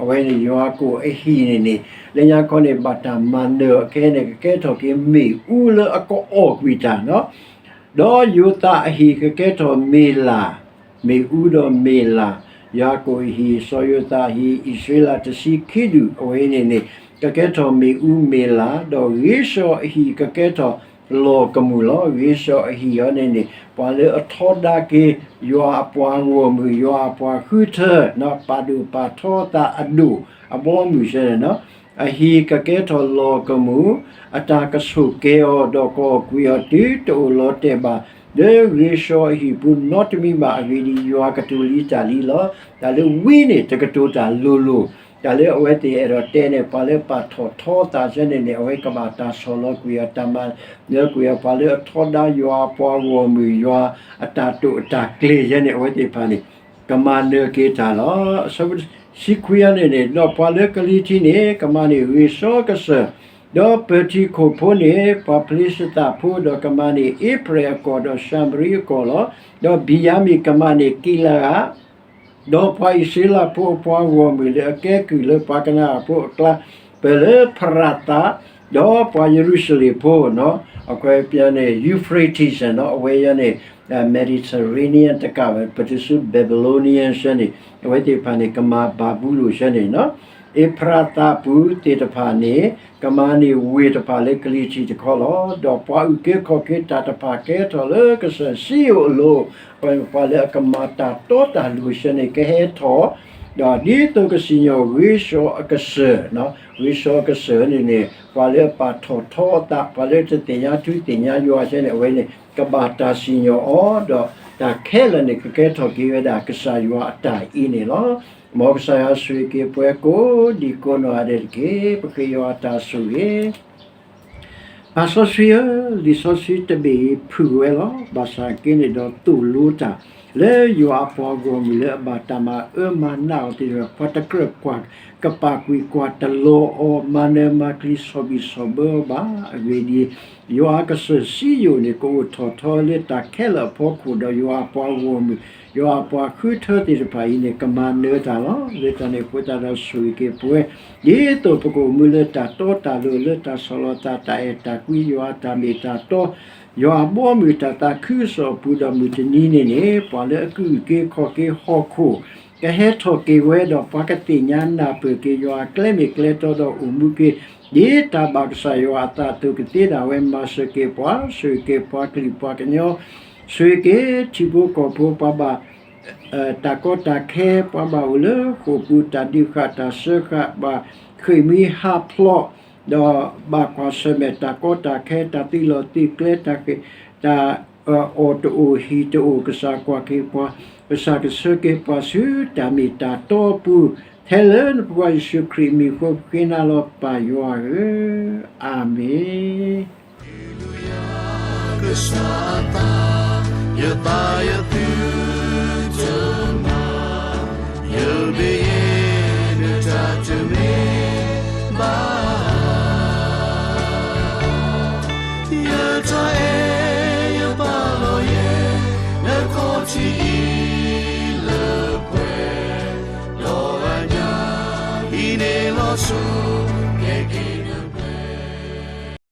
အဝဲန့ၣ်ယွၤကိာ်အဟံၣ်န့ၣ်န့ၣ် လၢညါခီန့ၣ် ဘၣ်တၢ်မၤနၢၤအခဲန့ၣ် ကကဲထီၣ်က့ၤမ့ၣ်အူလၢအကအီၣ်ကွံာ်တၢ်နီၤ ဒီးယိၤသးအဟံၣ်ကကဲထီၣ်မ့ၢ်လၢ်, မ့ၣ်အူဒီးမ့ၢ်လၢ်, ယွၤကိာ်အဟံၣ်, စီၤယိၤသးအဟံၣ်, အံၣ်စရ့လးတဆံခံဒူၣ် အဝဲန့ၣ်န့ၣ် ကကဲထီၣ်မ့ၣ်အူမ့ၢ်လၢ်, ဒီးဂ့ၤစီၤအဟံၣ်ကကဲထီၣ်လီၢ်ကမူၣ်လီၤ. ဂ့ၤစီၤအဟံၣ်အီၤန့ၣ်န့ၣ် ပှၤလၢအထီဒါက့ၤ ယွၤအပှၤဂီၢ်မုၢ်, ယွၤအပှၤဃုထၢ, ပာ်ဒိၣ်ပာ်ထီသးအဒိၣ်အဘီအမုၢ်ဆၢန့ၣ်နီၤ အဟံၣ်ကကဲထီၣ်လီၢ်ကမူၣ်, အတၢ်ကဆိၣ်ကဲအီၤ ဒီးကအီၣ်ကွံာ်အီၤတုၤတအိၣ်လီၤတဲာ်ဘၣ် လၢဂ့ၤစီၤအဟံၣ်ပူၤနီတမံၤဘၣ်. အဂ့ၢ်ဒ်အံၤ, ယွၤကတိၤလံတၢ်လံလီၤ. တၢ်လၢဝံန့ၣ် တကတိၤတၢ်လိၤလိၤ, တၢ်လၢအဝဲသ့ၣ်အဲၣ်ဒိးတဲန့ၣ် ပှၤလၢပာ်ထီၣ်ထီသးဆၢန့ၣ်န့ၣ် အဝဲကဘၣ်တၢ်ဆီၣ်လီၤကွံာ်အီၤ တၢ်မၤနၢၤကွံာ်အီၤ, ပှၤလၢအထီဒါယွၤအပှၤဂီၢ်မုၢ် ယွၤအတၢ်တိာ်အတၢ်ကျဲၤဆၢန့ၣ် အဝဲသ့ၣ်တဖၣ်န့ၣ် ကမၤနၢၤက့ၤတၢ်လီၤ. အဆၢဖိတဆံခွံအံၤန့ၣ်န့ၣ်, ဒီးပှၤလၢကလံၤထံးန့ၣ် ကမၤန့ၢ်ဂ့ၤစီကစၢၢ်, ဒီးပၢၤထံးခိၣ်ဖိန့ၣ် ပှၤဖလ့ၡသးဖိ, ဒီးကမၤန့ၢ်အ့ဖရဲၣ်အကီၢ် ဒီးၡၤမရံအကီၢ်လီၤ. ဒီးဘံၣ်ယၤမံၣ်ကမၤန့ၢ်ကံလၤဧး, ဒီးပှၤအံၣ်စရ့လးဖိအပှၤဂီၢ်မုၢ်လၢအကဲကုၢ်လၢပှၤကနၤအၣ်ဖိအကျါ ပၢၢ်လၢဖရၤသး, ဒီးပှၤယရူၤၡလ့ၣ်ဖိ, အကွဲးပျါန့ၣ် Euphrates နီၤ, အဝဲယဲန့ၣ် Mediterranean တကးဘၣ် ပတုၤဆူ Babylonian ဆၢန့ၣ် အဝဲသ့ၣ်တဖၣ်န့ၣ် ကမၤဘၤဘူလိၣ်ဆၢန့ၣ်နီၤ, အ့ဖရၤသးပူၤသ့ၣ်တဖၣ်န့ၣ် ကမၤန့ၢ်ဝ့ၢ်တဖၣ်လၢကလံၤထံးတခီလီၤ. ဒီးပှၤအုၣ်က့ၤခီၣ်က့ၤတၢ်တဖၣ်ကဲထီၣ်လၢကစၢၢ်စံယိၣ်အလိၤ, ပှၤလၢအကမၤတၢ်တီတၢ်လိၤဆၢန့ၣ် ကဟဲထီၣ် ဒီးဒ်သိးကစံၣ်ညီၣ်ဂ့ၤစီအကစၢၢ်, ဂ့ၤစီအကစၢၢ်န့ၣ်န့ၣ် ပှၤလၢအပာ်ထီၣ်ထီအသး, ပှၤလၢတသ့ၣ်ညါထူသ့ၣ်ညါယွၤဆၢန့ၣ် အဝဲန့ၣ် ကဘၣ်တၢ်စံၣ်ညီၣ်အီၤ, ဒီးတၢ်ခဲလၢာ်န့ၣ် ကကဲထီၣ်က့ၤဝဲဒၣ်ကစၢ်ယွၤအတၢ်အံၤန့ၣ်လီၤ. မ်ကစၢ်ယွၤဆိၣ်ဂ့ၤက့ၤပှၤကိးဒံကိးနီၢ်ဂၤဒဲးတက့ၢ်. ပဃ့ယွၤအတၢ်ဆိၣ်ဂ့ၤ ပၢ်စီဆှံဧၢ, လံာ်စီဆှံတဘ့ၣ်အံၤဖုၣ်ဝဲလီၤ. ဘၣ်ဆၣ်က့န့ၣ်ဒီးသိၣ်လိတၢ်, လၢယွၤအပှၤဂီၢ်မုၢ်လၢအဘၣ်တၢ်မၤအၢမၤနးအီၤသ့ၣ်တဖၣ် ပှၤတကြၢးကွၢ်ကပာ်ကွံာ်ကွၢ်တလီၤအီၤ မၤနၢၤမၤကျံၤ ဆီၣ်ဘံၣ်ဆီၣ်ဘၢအီၤဘၣ်. အဂ့ၢ်ဒ်အံၤ, ယွၤအကစၢၢ်စံယိၣ်န့ၣ် ကအိၣ်ထီၣ်ထီလၢတၢ်ခဲလၢာ်အဖီခိၣ် ဒီးယွၤအပှၤဂီၢ်မုၢ် ယွၤအပှၤဃုထၢသ့ၣ်တဖၣ်အံၤန့ၣ် ကမၤနၢၤတၢ်လီၤ. လၢတၢ်န့ၣ်အဃိသတးဒီး ဆိၣ်ဂ့ၤက့ၤပဝဲ ဒ်သိးပကအိၣ်မူလၢတၢ်တီတၢ်လိၤ လၢတၢ်ဆီၣ်လီၤသး တၢ်အဲၣ်တၢ်ကွံ ယွၤအတၢ်မ့ၢ်တၢ်တီ ယွၤအဘီအမုၢ်တၢ်သးခုကစီၣ်အပူၤ ဒီးမုၢ်တနံၤန့ၣ်န့ၣ် ပှၤလၢအကအုၣ်က့ၤခီၣ်က့ၤဟီၣ်ခိၣ် ကဟဲထီၣ်က့ၤဝဲဒီး ပှၤကသ့ၣ်ညါနၢ်ပၢၢ်က့ၤယွၤအကျဲမ့ၢ်ကျဲတီဒီးအိၣ်မူက့ၤ ဒ်တၢ်ဘၣ်ကစၢ်ယွၤအသးအသိး ကသ့ဒၣ်ဝဲ မၤစၢၤက့ၤပှၤ ဆိၣ်ဂ့ၤက့ၤပှၤကလုာ်ပှၤကညီ ဆိၣ်ဂ့ၤက့ၤထံဖိကီၢ်ဖိ ပှၤဘၣ် တၢ်ကီတၢ်ခဲ ပှၤဘၣ်အိၣ်လၢဃိာ်ပူၤ တၢ်ဒုးဃာ်တၢ်စၢဃာ် ဘၣ်ဃ့ၢ်မှံဟးဖျိး ဒီးဘၣ်ကွၢ်ဆၢၣ်မဲာ်တၢ်ကီတၢ်ခဲ တၢ်သုးလီၢ်သုးကျဲ တၢ်ဃ့ၢ် တၢ်အီၣ်တအိၣ်ဟံၣ်တအိၣ် ကစၢ်ကွၢ်က့ၤပှၤ ကစၢ်ကဆှၢက့ၤပှၤဆူတၢ်မ့ၢ်တၢ်တီအပူၤ ထဲလၢနဖိခွါယ့ၣ်ၡူးခရံာ်အမံၤအဃိ ပဃ့နၤလီၤပၢ်ယွၤဧၢ, အၤမ့ၣ်. ကစၢ်အသး ယသးယသုတမၤ ယမ့ၢ်ယဲ နတၢ်တမ့ၢ်ဘၣ် ယတၢ်အဲၣ်ယပာ်လီၤယဲ နခီၣ်ထံးအံၤလၢပှဲၤ ဒီးအညၣ်အံၤန့ၣ်လီၤဆီ ကဲက့ၤ